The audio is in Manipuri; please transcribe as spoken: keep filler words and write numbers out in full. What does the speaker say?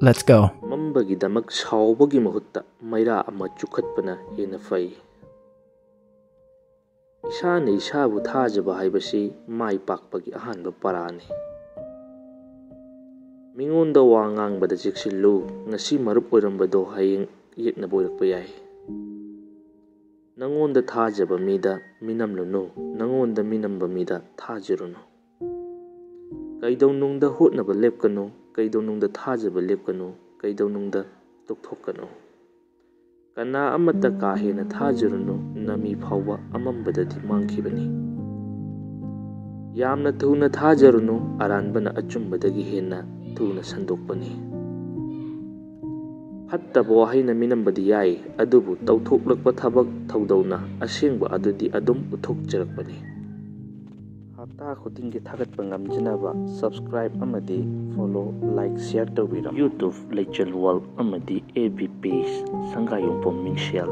Let's go. ꯃꯝꯕꯒꯤꯗꯃꯛ ꯁꯥꯎꯕꯒꯤ ꯃꯍꯨꯠꯇ ꯃꯩꯔꯥ ꯑꯃ ꯆꯨꯈꯠꯄꯅ ꯍꯦꯟꯅ ꯐꯩ꯫ ꯏꯁꯥꯅ ꯏꯁꯥꯕꯨ ꯊꯥꯖꯕ ꯍꯥꯏꯕꯁꯤ ꯃꯥꯏ ꯄꯥꯛꯄꯒꯤ ꯑꯍꯥꯟꯕ ꯄꯔꯥꯅꯤ꯫ ꯃꯤꯉꯣꯟꯗ ꯋꯥ ꯉꯥꯡꯕꯗ ꯆꯦꯛꯁꯤꯜꯂꯨ, ꯉꯁꯤ ꯃꯔꯨꯞ ꯑꯣꯏꯔꯝꯕꯗꯣ ꯍꯌꯦꯡ ꯌꯦꯛꯅꯕ ꯑꯣꯏꯔꯛꯄ ꯌꯥꯏ꯫ ꯅꯉꯣꯟꯗ ꯊꯥꯖꯕ ꯃꯤꯗ ꯃꯤꯅꯝꯂꯨꯅꯨ, ꯅꯉꯣꯟꯗ ꯃꯤꯅꯝꯕ ꯃꯤꯗ ꯊꯥꯖꯔꯨꯅꯨ꯫ ꯀꯩꯗꯧꯅꯨꯡꯗ ꯍꯣꯠꯅꯕ ꯂꯦꯞꯀꯅꯨ, ꯀꯩꯗꯧꯅꯨꯡꯗ ꯊꯥꯖꯕ ꯂꯦꯞꯀꯅꯨ, ꯀꯩꯗꯧꯅꯨꯡꯗ ꯇꯣꯛꯊꯣꯛꯀꯅꯨ꯫ ꯀꯅꯥ ꯑꯃꯠꯇ ꯀꯥ ꯍꯦꯟꯅ ꯊꯥꯖꯔꯨꯅꯨ, ꯅꯃꯤ ꯐꯥꯎꯕ ꯑꯃꯝꯕꯗꯗꯤ ꯃꯥꯡꯈꯤꯕꯅꯤ꯫ ꯌꯥꯝꯅ ꯊꯨꯅ ꯊꯥꯖꯔꯨꯅꯨ, ꯑꯔꯥꯟꯕꯅ ꯑꯆꯨꯝꯕꯗꯒꯤ ꯍꯦꯟꯅ ꯊꯨꯅ ꯁꯟꯗꯣꯛꯄꯅꯤ꯫ ꯐꯠꯇꯕ ꯋꯥꯍꯩꯅ ꯃꯤꯅꯝꯕꯗꯤ ꯌꯥꯏ, ꯑꯗꯨꯕꯨ ꯇꯧꯊꯣꯛꯂꯛꯄ ꯊꯕꯛ ꯊꯧꯗꯧꯅ ꯑꯁꯦꯡꯕ ꯑꯗꯨꯗꯤ ꯑꯗꯨꯝ ꯎꯠꯊꯣꯛꯆꯔꯛꯄꯅꯤ꯫ ꯍꯞꯇꯥ ꯈꯨꯗꯤꯡꯒꯤ ꯊꯥꯒꯠꯄ ꯉꯝꯖꯅꯕ subscribe ꯑꯃꯗꯤ follow, like, share ꯇꯧꯕꯤꯔꯝꯃꯨ꯫ YouTube ꯂꯩꯆꯜ World ꯑꯃꯗꯤ F B page ꯁꯪꯒꯥꯌꯨꯝꯐꯝ ꯃꯤꯡꯁꯦꯜ꯫